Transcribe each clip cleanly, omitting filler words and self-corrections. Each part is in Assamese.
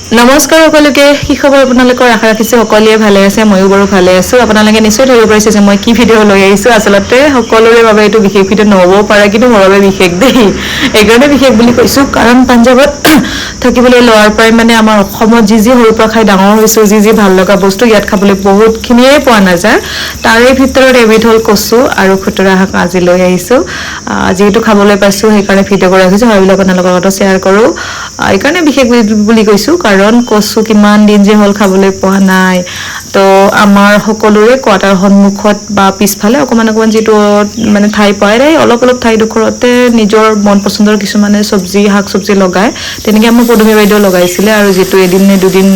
নমস্কাৰ সকলোকে। কি খবৰ আপোনালোকৰ? আশা ৰাখিছোঁ সকলোৱে ভালে আছে। ময়ো বাৰু ভালে আছোঁ। আপোনালোকে নিশ্চয় ধৰিব পাৰিছে যে মই কি ভিডিঅ' লৈ আহিছোঁ। আচলতে সকলোৰে বাবে এইটো বিশেষ ভিডিঅ' নহ'বও পাৰে, কিন্তু মোৰ বাবে বিশেষ দেই। এইকাৰণে বিশেষ বুলি কৈছোঁ, কাৰণ পাঞ্জাৱত থাকিবলৈ লোৱাৰ পৰাই মানে আমাৰ অসমত যি যি সৰুৰ পৰা খাই ডাঙৰ হৈছোঁ, যি যি ভাল লগা বস্তু ইয়াত খাবলৈ বহুতখিনিয়ে পোৱা নাযায়। তাৰে ভিতৰত এবিধ হ'ল কচু আৰু খুতৰা শাক। আজি লৈ আহিছোঁ। যিহেতু খাবলৈ পাইছোঁ, সেইকাৰণে ভিডিঅ' কৰি ৰাখিছোঁ, ভাবিলোঁ আপোনালোকৰ লগতো শ্বেয়াৰ কৰোঁ। এইকাৰণে বিশেষ বুলি কৈছোঁ, কাৰণ কচু কিমান দিন যে হ'ল খাবলৈ পোৱা নাই। তো আমাৰ সকলোৰে কোৱাৰ্টাৰ সন্মুখত বা পিছফালে অকণমান অকণমান যিটো মানে ঠাই পোৱা যায়, অলপ অলপ ঠাইডোখৰতে নিজৰ মন পচন্দৰ কিছুমানে চব্জি, শাক চব্জি লগায়। তেনেকৈ আমাৰ পদুমী বাইদেউ লগাইছিলে আৰু যিটো এদিন নে দুদিন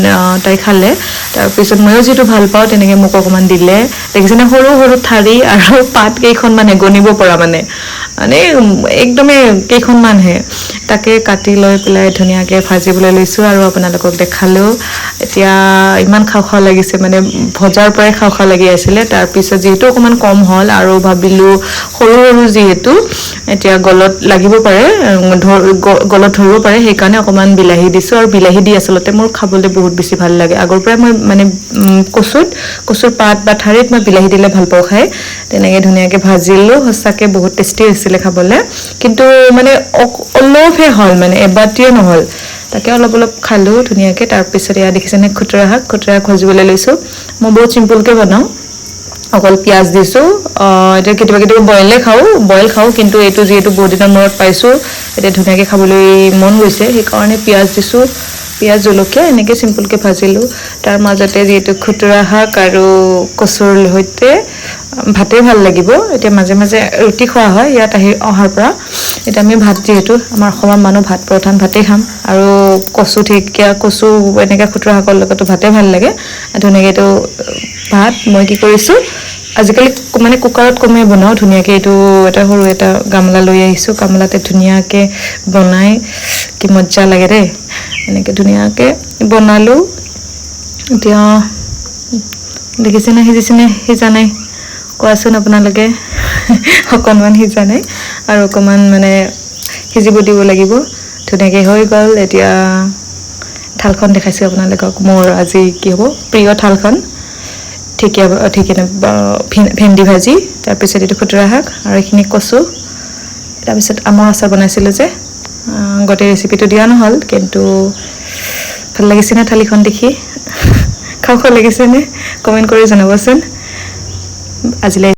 তাই খালে, তাৰপিছত ময়ো যিটো ভাল পাওঁ, তেনেকৈ মোক অকণমান দিলে। দেখিছেনে, সৰু সৰু ঠাৰি আৰু পাত কেইখন মানে গণিব পৰা মানে মানে একদমেই কেইখনমানহে। তাকে কাটি লৈ পেলাই ধুনীয়াকৈ ভাজিবলৈ লৈছোঁ আৰু আপোনালোকক দেখালোঁ। এতিয়া ইমান খাওঁ খাওঁ লাগিছে, মানে ভজাৰ পৰাই খাওঁ খাওঁ লাগি আছিলে। তাৰপিছত যিহেতু অকণমান কম হ'ল আৰু ভাবিলোঁ সৰু সৰু যিহেতু এতিয়া গলত লাগিব পাৰে, গলত ধৰিব পাৰে, সেইকাৰণে অকণমান বিলাহী দিছোঁ। আৰু বিলাহী দি আচলতে মোৰ খাবলৈ বহুত বেছি ভাল লাগে। আগৰ পৰাই মই মানে কচুত, কচুৰ পাত বা ঠাৰিত মই বিলাহী দিলে ভাল পাওঁ খাই। তেনেকৈ ধুনীয়াকৈ ভাজিলোঁ। সঁচাকৈ বহুত টেষ্টি হৈছিলে খাবলৈ, কিন্তু মানে অলপহে হ'ল, মানে এবাতিও নহ'ল। তাকে অলপ অলপ খালোঁ ধুনীয়াকৈ। তাৰপিছত এয়া দেখিছেনে, খুতৰা শাক। খুতৰা শাক ভাজিবলৈ লৈছোঁ। মই বহুত চিম্পুলকৈ বনাওঁ, অকল পিঁয়াজ দিছোঁ। এতিয়া কেতিয়াবা কেতিয়াবা বইলে খাওঁ, বইল খাওঁ, কিন্তু এইটো যিহেতু বহুত দিনৰ মূৰত পাইছোঁ, এতিয়া ধুনীয়াকৈ খাবলৈ মন গৈছে, সেইকাৰণে পিঁয়াজ দিছোঁ। পিঁয়াজ, জলকীয়া এনেকৈ চিম্পুলকৈ ভাজিলোঁ। তাৰ মাজতে যিহেতু খুতৰা শাক আৰু কচুৰ সৈতে ভাতেই ভাল লাগিব। এতিয়া মাজে মাজে ৰুটি খোৱা হয় ইয়াত আহি অহাৰ পৰা। এতিয়া আমি ভাত, যিহেতু আমাৰ অসমৰ মানুহ ভাত প্ৰধান, ভাতেই খাম। আৰু কচু, ঢেকীয়া, কচু এনেকৈ খুতৰা শাকৰ লগতো ভাতেই ভাল লাগে। ধুনীয়াকৈ এইটো ভাত মই কি কৰিছোঁ, আজিকালি মানে কুকাৰত কমেই বনাওঁ। ধুনীয়াকৈ এইটো এটা সৰু এটা গামলা লৈ আহিছোঁ। গামলাতে ধুনীয়াকৈ বনাই কি মজা লাগে দেই। এনেকৈ ধুনীয়াকৈ বনালোঁ। এতিয়া দেখিছেনে, সিজিছেনে সিজা নাই কোৱাচোন আপোনালোকে? অকণমান সিজা নাই আৰু অকণমান মানে সিজিব দিব লাগিব। ধুনীয়াকৈ হৈ গ'ল। এতিয়া থালখন দেখাইছোঁ আপোনালোকক। মোৰ আজি কি হ'ব প্ৰিয় থালখন, ঢেকীয়া, ঢেকীয়া, ভেন্দি ভাজি, তাৰপিছত এইটো খুতৰা শাক আৰু এইখিনি কচু। তাৰপিছত আমৰ আচাৰ বনাইছিলোঁ যে, গোটেই ৰেচিপিটো দিয়া নহ'ল, কিন্তু ভাল লাগিছেনে থালিখন দেখি? খাওঁ খাওঁ লাগিছেনে? কমেণ্ট কৰি জনাবচোন। আজিলৈ